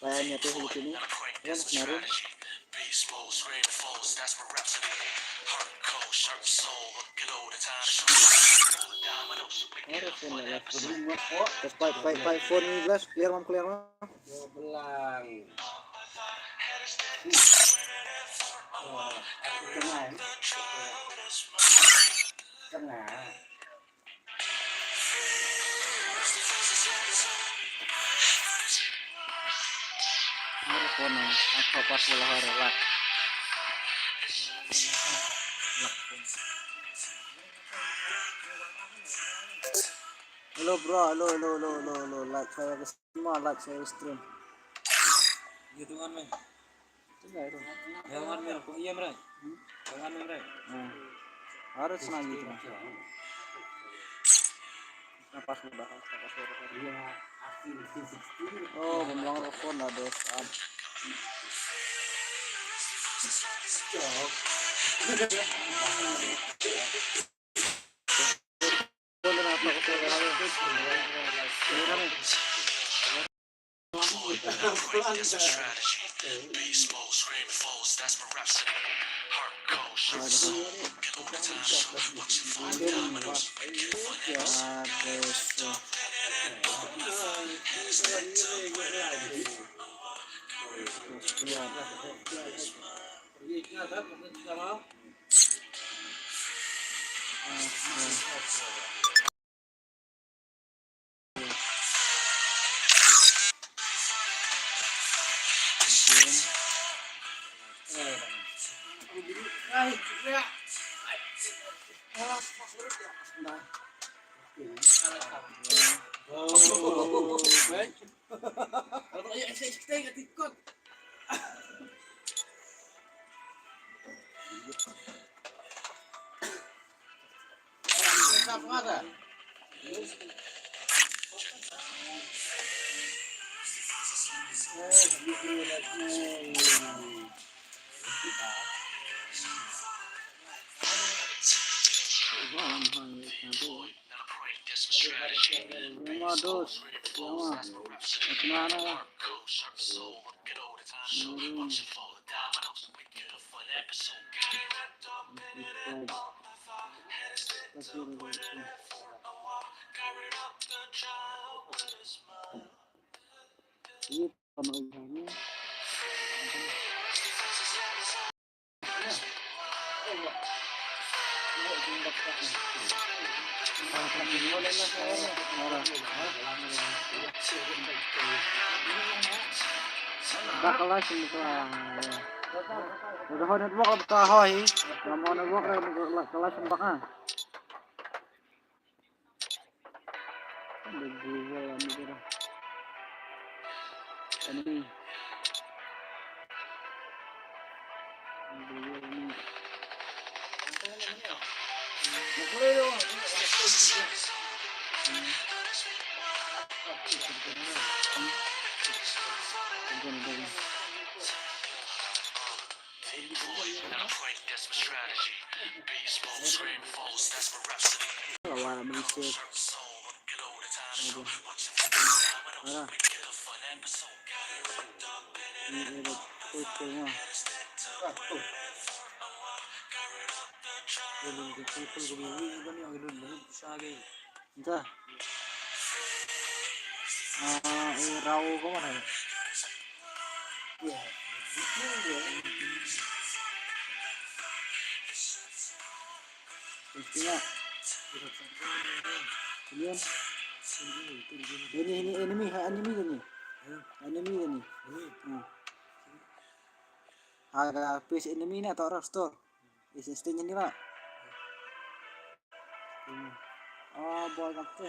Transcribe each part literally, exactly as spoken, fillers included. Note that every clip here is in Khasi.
Bayern ïa te hi tini. Ïa na ru. Ore phone la la. Pai pai pai phone ni glass clear mam clear mam. Belang. Tengah. Tengah. Hore kono, atho pas bola hore, lak. Hello bro, hello, hello, hello, hello, hello, like saya ke semua, like saya ke stream. Gitu kan, men. Yang mana, men? Kok iya, men? Yang mana, men? Hmm. Harus nang gitu. Napas mudah, napas mudah. Iya, asli. Oh, pembuangan rokok lah, dos. Ab- Ba ka live shen ba ka. Udah ho network ba ka ho hi. Ba mo network ba ka live shen ba ka. Enemy. Dah. Ah, eh, rau ko mana? Iya. Iya. Ini, ini enemy, ha, enemy ini. Enemy ini. Hmm. Aga face enemy na to restore. Is instant ni ba. Ah, boy, kap tu.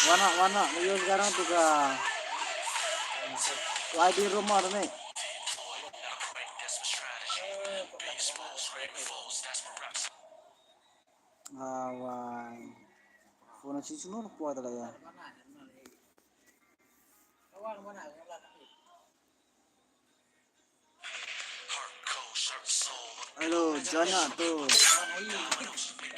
Wana, wana, yo sekarang tu ka. Wadi rumah tu ni. Awai. Phone si sunu ko ta ya. Hello, join na tu.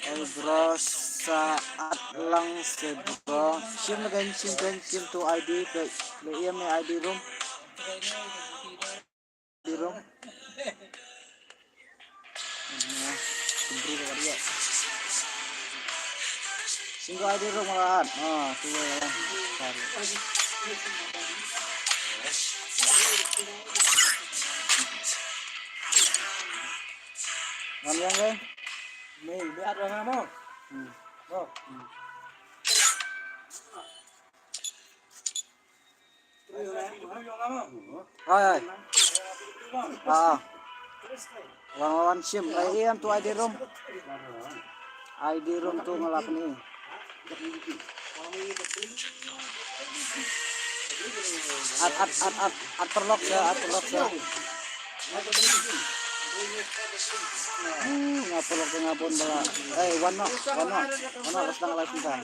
Hey bro, sa at lang se bro. Shim na kan shim kan shim tu I D pe. Le ia me I D room. I D room. Nah, sembri ka dia. Single I D room lah. Ah, tu ya. Sorry. Wan yang ke? Ni, biar orang mau. Hmm. Oh. Hmm. Hai, hai. Ah. Wan, wan, wan, shim. Ai, em tu I D room. I D room tu ngalap ni. At, at, at, at, at perlok ya, at perlok ya. Hmm, nga perlok ya, nga pun bala. Eh, wan no, wan no, wan no, basta nga live ni ta.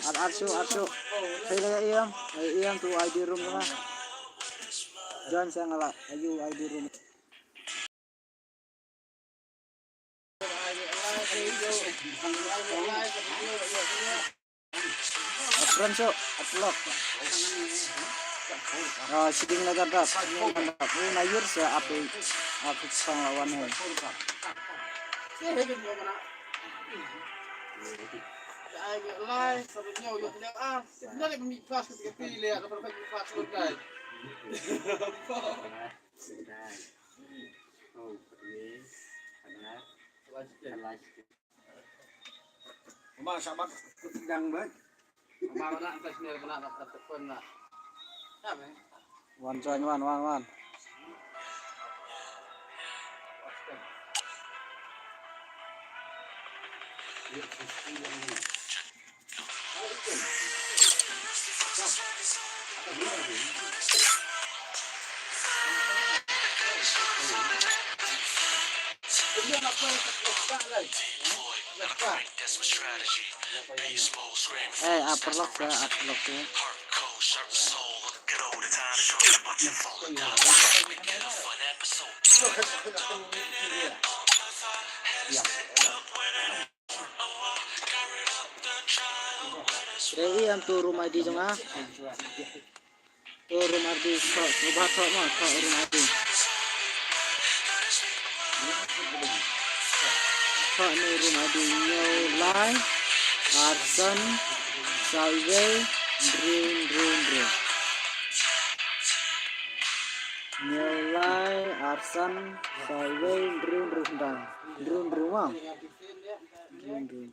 Ar, ar shu, ar shu. Hey, la ïa ïam, ïa ïam tu I D room ma. Jan sa nga la, ayu I D room. Apran shu, atlok. Ah, shiding la gatap. Ni na yur sa api, api sang lawan hai. Mama, sabar. Mama, nak tas ni, nak tas telepon, nak. Sabar. Wan, join, wan, wan, wan. Eh, upper lock ya, upper lock ya. Re i am tu room I D jong nga. Tu room I D, tu, tu ba tu ma, tu room I D. Tu ni room I D, hynñiew lai, ar san, saw wei, hynriew, hynriew, hynriew. Hynñiew lai, ar san, saw wei, hynriew, hynriew, hynriew. Hynriew, hynriew ma. Hynriew, hynriew.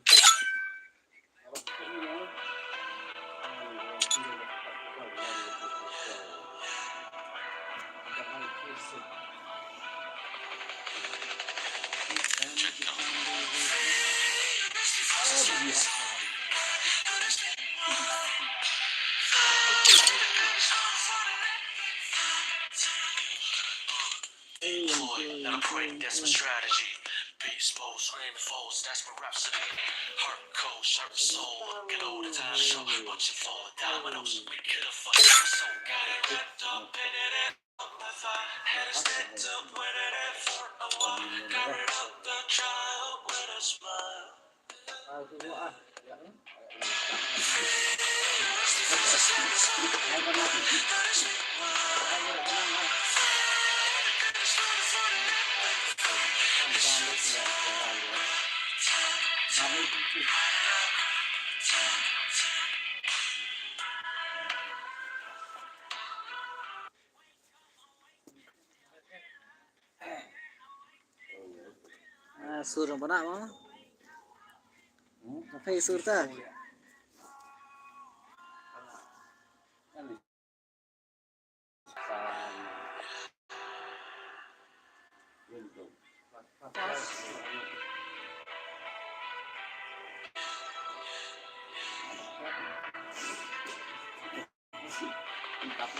Employ and a print, that's my strategy. Beast mode, screaming foes, that's my rhapsody. Hardcore, sharp soul, get all the time show. Watch it fall, dominoes, we kill a fucking soul. Got it wrapped up, painted it on my thigh. Had it stacked up, waited it for a while. Got rid of the child with a smile. Ah, sur jong bana ma. Ka phei sur ta. Alang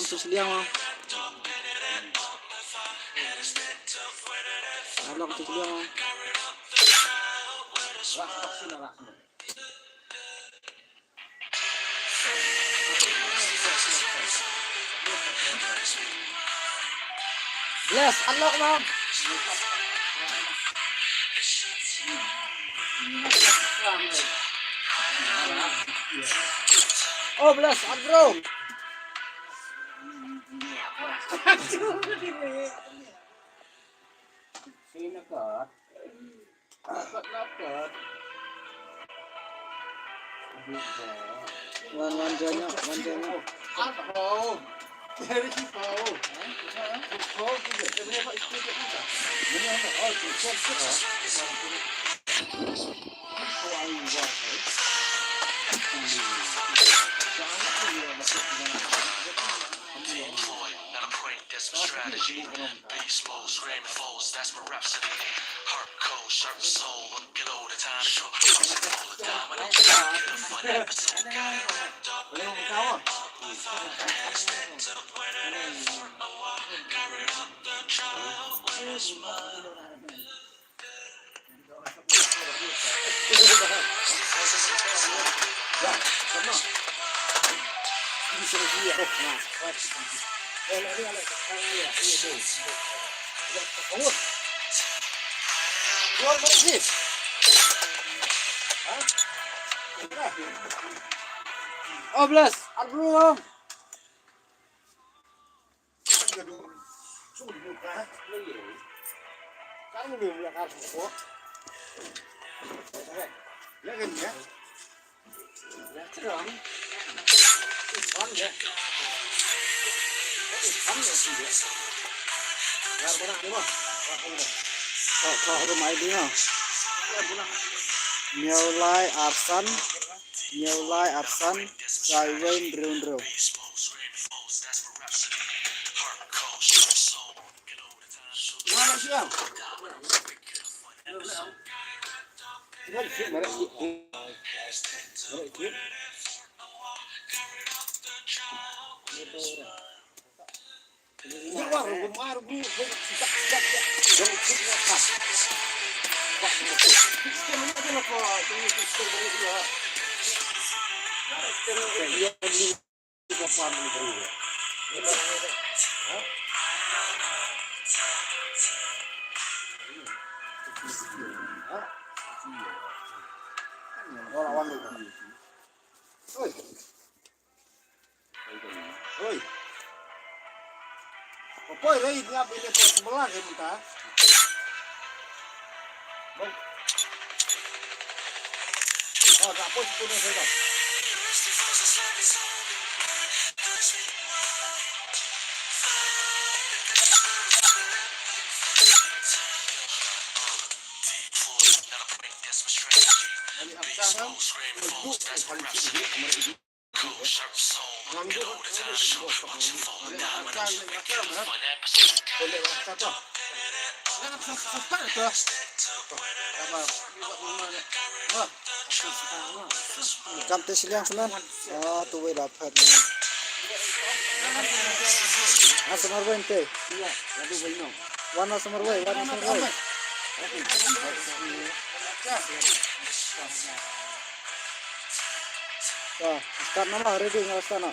tu sliang ah. Alang tu sliang ah. Bless, unlock mo. Oh, Bless, unlock. Sino ka? Wan, wan, join up, wan, join up. Team Floyd, not a prank, that's my strategy. Beast mode, screaming foes, that's my rhapsody. Heart cold, sharp soul, look at all the time. Sure, all the time, I don't get a fun episode. Got it wrapped up in it. Hands bent to the point of that fork, my walk. Got rid of the trial, where's my Oh, Bless, aduh. Niawlai arsan, niawlai arsan, saiwen riun riu. Oi. Oi, rei, nga bine pon sebelah ke minta. Bang. Oh, tak pon sepuluh saya dah. Dari atas kan. Kam te shiliang snan. Ah, tu wei la phat ni. Ah, samar wei te. Wan na samar wei, wan na samar wei. Ka, start na ma, ready, nga start na.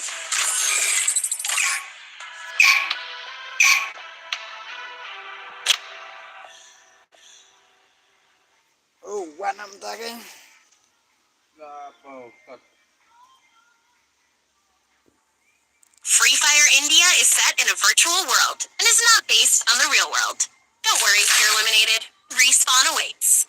Oh, wan am ta ke. Free Fire India is set in a virtual world and is not based on the real world. Don't worry, you're eliminated. Respawn awaits.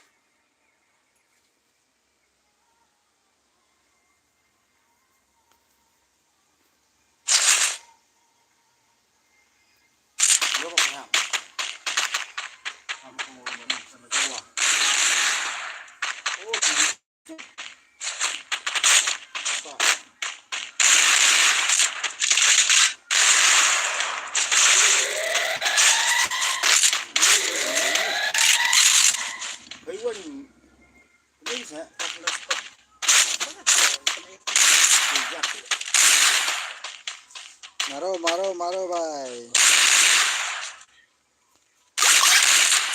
Maro, maro, maro, bhai.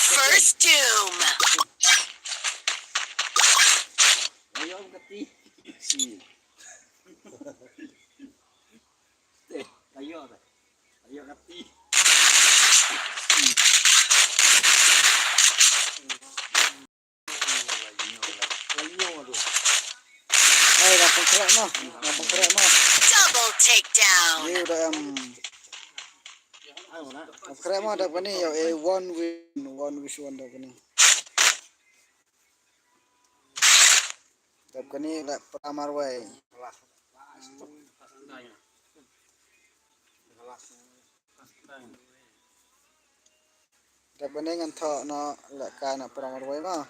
First Doom. Ayo, kati. Si. Te, ayo, ayo, kati. Ai, dah pengkerak mah. Dah pengkerak mah. Double takedown. Ye udah em. Dah pengkerak mah dah kani ya, eh, one win, one wish one dah kani. Dah kani lah peramar wai. Dep kane ngan thoh noh lehkai na pura marwei ma.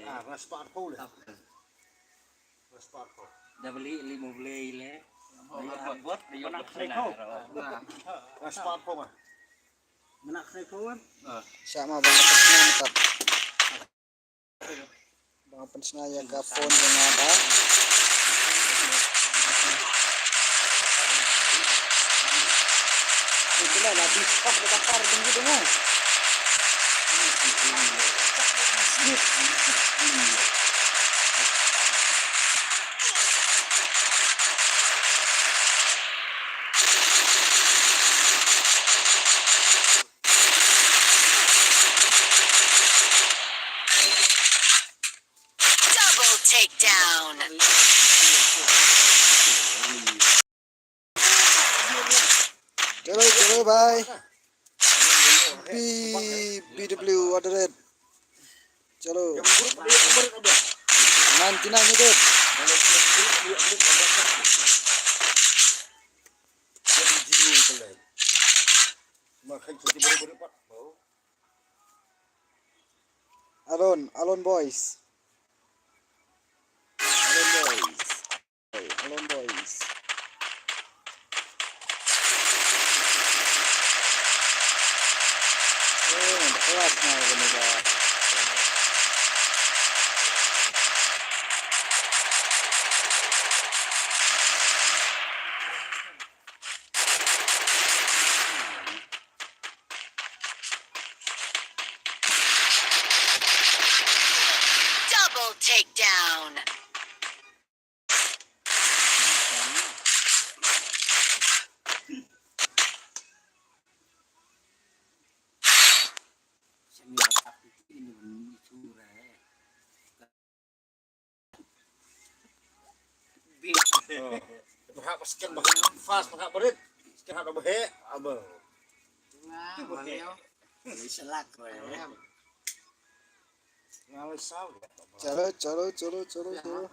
Ah, na spot pole. Na spot pole. Dah beli lima beli le. Dah bot, dah bot. Na spot pole ma. Mena khnai phawan. Sa ma ba nga pynsngew mynta. Ba nga pynsngew ïa ka phone jong nga ba. Ito na, na bispak na kapar dong gitu na. Double takedown. Chalo, chalo, bhai. B, B W, what is it? Chalo. Ninety-nine minutes. Alone, Alone boys. Alone boys. Alone boys. Oh, the class now, gonna go. Double takedown. Hap skin ba fast, hap berit. Skin hap ba heh, aba. Nga, maleo. Ni selak, re. Nga le saw. Chalo, chalo, chalo, chalo, chalo.